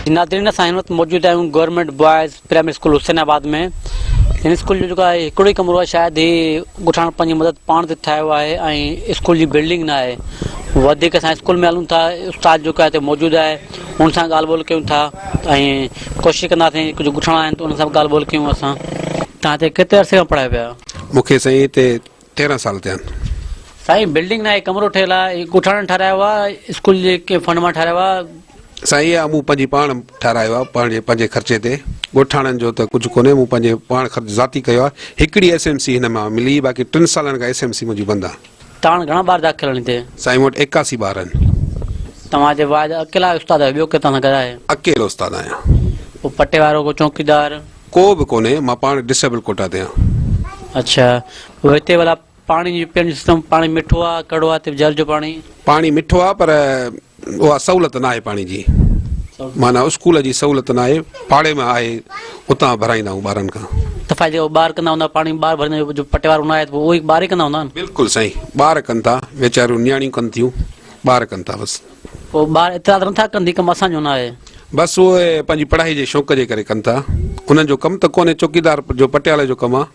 ناظرين اسان هن وقت موجود آهيون government boys primary school Hussainabad ۾ هن اسڪول جو جيڪو آهي هڪڙو ئي ڪمرو آهي شايد هي ڳوٺاڻن پنهنجي مدد پاڻ تي ٺاهيو آهي ۽ اسڪول جي بلڊنگ نه آهي وڌيڪ اسان اسڪول ۾ هلون ٿا استاد جيڪو آهي هتي موجود آهي ان سان ڳالهه ٻولهه ڪيون ٿا ۽ ڪوشش ڪنداسين ڪجهه ڳوٺاڻا آهن ته انهن سان به ڳالهه ٻولهه ڪيون اسان تان هتي ڪيتري عرصي کان پڙهايو پيا؟ مون کي سائين هتي 13 سال ٿيا آهن. سائين بلڊنگ ناهي ڪمرو ٺهيل آهي ڳوٺاڻن ٺهرايو آهي اسڪول جي ڪنهن فنڊ مان ٺهرايو آهي. سائين اها مون پنهنجي پاڻ ٺهرايو آهي پنهنجي پنهنجي خرچي تي ڳوٺاڻن جو ته ڪجهه ڪونهي مون پنهنجي پاڻ خرچ ذاتي ڪيو آهي هڪڙي ايس ايم سي هن مان ملي باقي ٽن سالن کان ايس ايم سي منهنجي بند آهي. تاڻ گهڻا ٻار داخل آهن هتي؟ سائين مون وٽ 81 ٻار آهن. توهان جي واحد اڪيلا استاد آهيو ٻيو ڪير توهان سان گڏ آهي؟ اڪيلو استاد آهيان. پوء پٽي وارو ڪو چونڪيدار؟ ڪو به ڪونهي مان پاڻ ڊسيبل ڪوٽا تي آهيان. اڇا پوء هتي ڀلا پاڻي جو پيئڻ جو سسٽم پاڻي مٺو آ ڪڙو آ هتي جل جو پاڻي؟ پاڻي مٺو آ پر اها سهولت ناهي پاڻي جي معنيٰ اسڪول جي سهولت ناهي پاڙي ۾ آهي اتان ڀرائيندا آهيون ٻارن کان. صفائي جيڪو ٻار ڪندا هوندا پاڻي ٻار ڀريندا جو پٽي وارو نه آهي ته پوء اهي ٻار ئي ڪندا هوندا نه. بلڪل سائين ٻار ڪن ٿا ويچاريون نياڻيون ڪن ٿيون ٻار ڪن ٿا بس. پوء ٻار اعتراض نٿا ڪن ته هي ڪم اسان جو نه آهي. بس اهي پنهنجي پڙهائي جي شوق جي ڪري ڪن ٿا انهن جو ڪم ته ڪونهي چوڪيدار جو پٽيالي جو ڪم آ.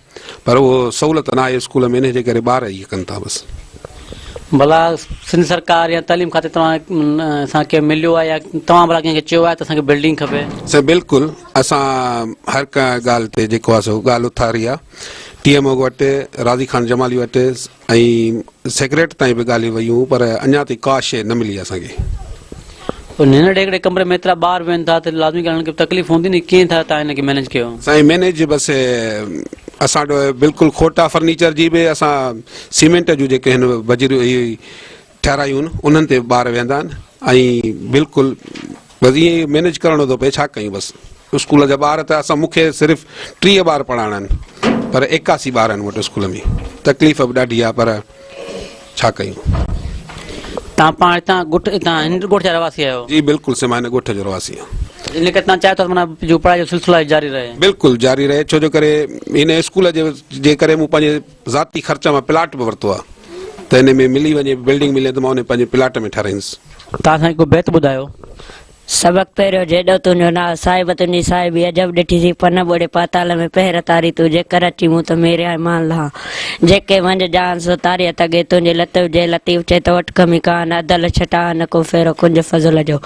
پر اهو سهولت نه آهي اسڪول ۾ انهي جي ڪري ٻار اهي ڪن ٿا بس. ڀلا سنڌ سرڪار يا تعليم کاتي توهان سان ڪنهن مليو آهي يا توهان ڀلا ڪنهن کي چيو آهي ته اسان کي بلڊنگ کپي. سائين بلڪل اسان هر ڪنهن ڳالهه تي جيڪو آهي سو ڳالهه اٿاري آهي ٽي ايم او وٽ راضي خان جمالي وٽ ۽ سيڪريٽ تائين به ڳالهيون ويون پر اڃا تائين ڪا شيء نه ملي اسان کي. پوء ننڍڙي هڪڙي ڪمري ۾ ايترا ٻار ويهن ٿا ته لازمي ڳالهه هنن کي به تڪليف هوندي نه ڪيئن ٿا توهان هن کي مينيج ڪيو. سائين مينيج بس اسان وٽ بلڪل کوٽ آ فرنيچر جي به اسان سيمينٽ جون جيڪي هن بجريون اهي ٺهرايون آهن انهن تي ٻار ويهندا آهن ۽ بلڪل بس ائين ئي مينيج ڪرڻو ٿو پئي ڇا ڪيون بس اسڪول جا ٻار ته اسان مون کي صرف 30 ٻار پڙهائڻا آهن پر 81 ٻار آهن مون وٽ اسڪول ۾ تڪليف به ڏاڍي آهي پر ڇا ڪيون. توهان پاڻ هتان ڳوٺ هتان هن ڳوٺ جا رهواسي آهيو؟ جي بلڪل سائين مان هن ڳوٺ جو رهواسي آهيان. ان ڪري توهان چاهيو ٿا ته معنيٰ جو پڙهائي جو سلسلو آهي جاري رهي. بلڪل جاري رهي ڇو جو ڪري هن اسڪول جي جي ڪري مون پنهنجي ذاتي خرچ مان پلاٽ به ورتو آهي ته هن ۾ ملي وڃي بلڊنگ ملي ته مان ان پنهنجي پلاٽ ۾ ٺهرائيندس. توهان اسان کي ڪو بيت ٻڌايو. سبق پهريون جيڏو تنهنجو ناهه، صاحب تنهنجي صاحبي عجب ڏٺي سين، پن ٻوڙي پاتال ۾ پهر تاري تون، جيڪر اچي مون ته ميريائين مان لهان، جيڪي ونجهه جهان سو تاريء تڳي، تنهنجي لطف جي لطيف چئي تو وٽ ڪمي ڪانه، عدل ڇٽاهه نه ڪو ڦيرو ڪنج فضل جو،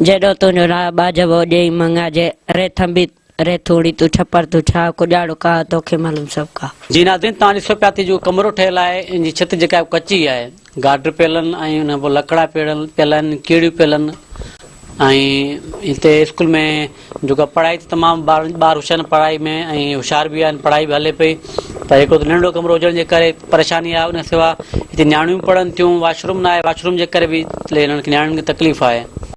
جيڏو تنهنجو ناهه، ٻاجهه ٻئو ڏيئي مڱيا جي ري ٿنڀي ري ٿوڙي تون ڇپر تون ڇاهه، ڪڄاڙو ڪاهه توکي معلوم سڀ ڪا. جي ناظرين توهان ڏسو پيا ته جيڪو ڪمرو ٺهيل آهي ان جي ڇت جيڪا آهي ڪچي آهي گارڊر پيل آهن ۽ ان کان پوء لڪڙا پيل آهن ڪيڙيون پيل آهن ۽ هتي اسڪول ۾ جيڪا پڙهائي ته تمام ٻار ٻار هوشيار آهن پڙهائي ۾ ۽ هوشيار به آهن پڙهائي به هلي پئي پر هڪڙو ته ننڍڙو ڪمرو هجڻ جي ڪري پريشاني آهي ان کان سواء هتي نياڻيون به پڙهن ٿيون واش روم نه آهي واش روم جي ڪري به هنن کي نياڻين کي تڪليف آهي.